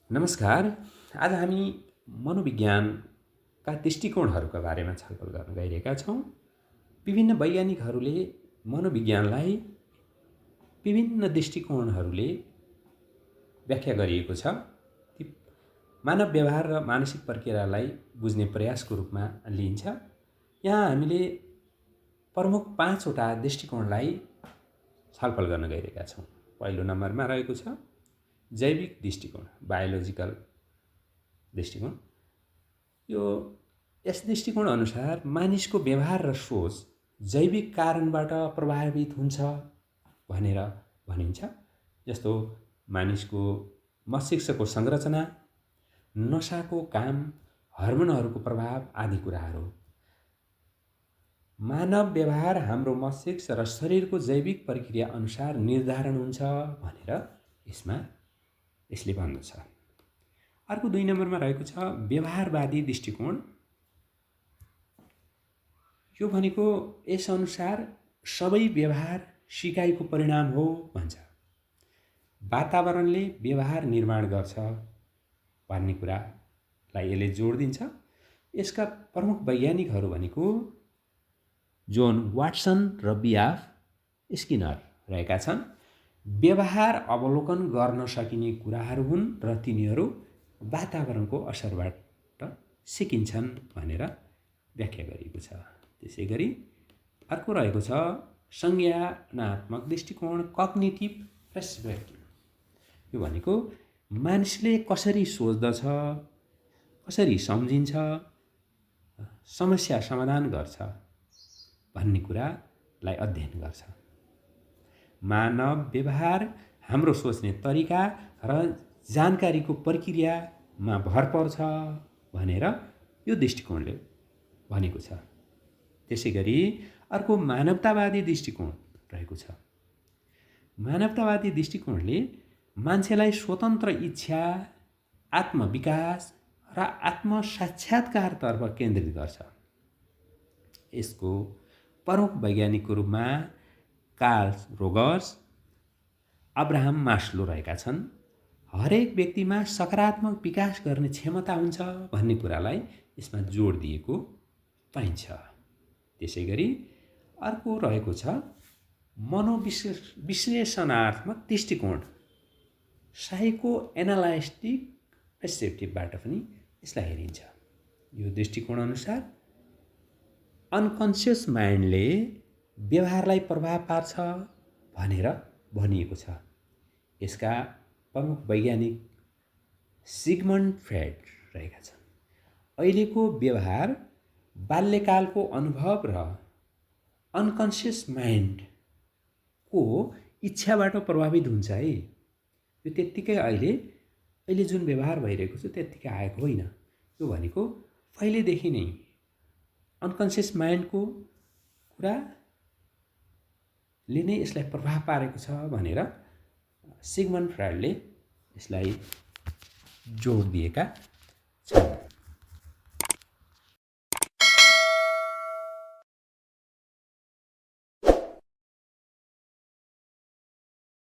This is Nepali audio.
नमस्कार। आज हामी मनोविज्ञानका दृष्टिकोणहरूका बारेमा छलफल गर्न गइरहेका छौँ। विभिन्न वैज्ञानिकहरूले मनोविज्ञानलाई विभिन्न दृष्टिकोणहरूले व्याख्या गरिएको छ। ती मानव व्यवहार र मानसिक प्रक्रियालाई बुझ्ने प्रयासको रूपमा लिइन्छ। यहाँ हामीले प्रमुख 5 वटा दृष्टिकोणलाई छलफल गर्न गइरहेका छौँ। पहिलो नम्बरमा रहेको छ जैविक दृष्टिकोण, बायोलोजिकल दृष्टिकोण। यस दृष्टिकोण अनुसार मानिसको व्यवहार र सोच जैविक कारणबाट प्रभावित हुन्छ भनेर भनिन्छ। जस्तो मानिसको मस्तिष्कको संरचना, नसाको काम, हर्मोनहरूको प्रभाव आदि कुराहरू। मानव व्यवहार हाम्रो मस्तिष्क र शरीरको जैविक प्रक्रिया अनुसार निर्धारण हुन्छ भनेर यसले भन्दछ। अर्को 2 नम्बरमा रहेको छ व्यवहारवादी दृष्टिकोण। यो भनेको यस अनुसार सबै व्यवहार सिकाइको परिणाम हो भन्छ। वातावरणले व्यवहार निर्माण गर्छ भन्ने कुरालाई यसले जोड दिन्छ। यसका प्रमुख वैज्ञानिकहरू भनेको जोन वाटसन र बिआफ स्किनर रहेका छन्। व्यवहार अवलोकन गर्न सकिने कुराहरू हुन् र तिनीहरू वातावरणको असरबाट सिकिन्छन् भनेर व्याख्या गरिएको छ। त्यसैगरी अर्को रहेको छ संज्ञानात्मक दृष्टिकोण, कग्निटिभ पर्सपेक्टिभ। यो भनेको मानिसले कसरी सोच्दछ, कसरी सम्झिन्छ, समस्या समाधान गर्छ भन्ने कुरालाई अध्ययन गर्छ। मानव व्यवहार हाम्रो सोच्ने तरिका र जानकारीको प्रक्रियामा भर पर्छ भनेर यो दृष्टिकोणले भनेको छ। त्यसैगरी अर्को मानवतावादी दृष्टिकोण रहेको छ। मानवतावादी दृष्टिकोणले मान्छेलाई स्वतन्त्र इच्छा, आत्मविकास र आत्मसाक्षात्कारतर्फ केन्द्रित गर्छ। यसको प्रमुख वैज्ञानिकको रूपमा कार्ल रोजर्स, अब्राहम मास्लो रहेका छन्। हरेक व्यक्तिमा सकारात्मक विकास गर्ने क्षमता हुन्छ भन्ने कुरालाई यसमा जोड दिएको पाइन्छ। त्यसैगरी अर्को रहेको छ मनोविश्लेषणात्मक दृष्टिकोण, साइको एनालाइटिक पर्सपेक्टिभबाट पनि यसलाई हेरिन्छ। यो दृष्टिकोण अनुसार अनकन्सियस माइन्डले व्यवहारलाई प्रभाव पार्छ भनेर भनिएको छ। यसका प्रमुख वैज्ञानिक सिगमन्ड फ्रेड रहेका छन्। अहिलेको व्यवहार बाल्यकालको अनुभव र अनकन्सियस माइन्डको इच्छाबाट प्रभावित हुन्छ है। यो त्यत्तिकै अहिले जुन व्यवहार भइरहेको छ त्यत्तिकै आएको होइन। यो भनेको पहिलेदेखि नै अनकन्सियस माइन्डको कुराले नै यसलाई प्रभाव पारेको छ भनेर सिगमन्ड फ्रेडले यसलाई जोड दिएका छन्।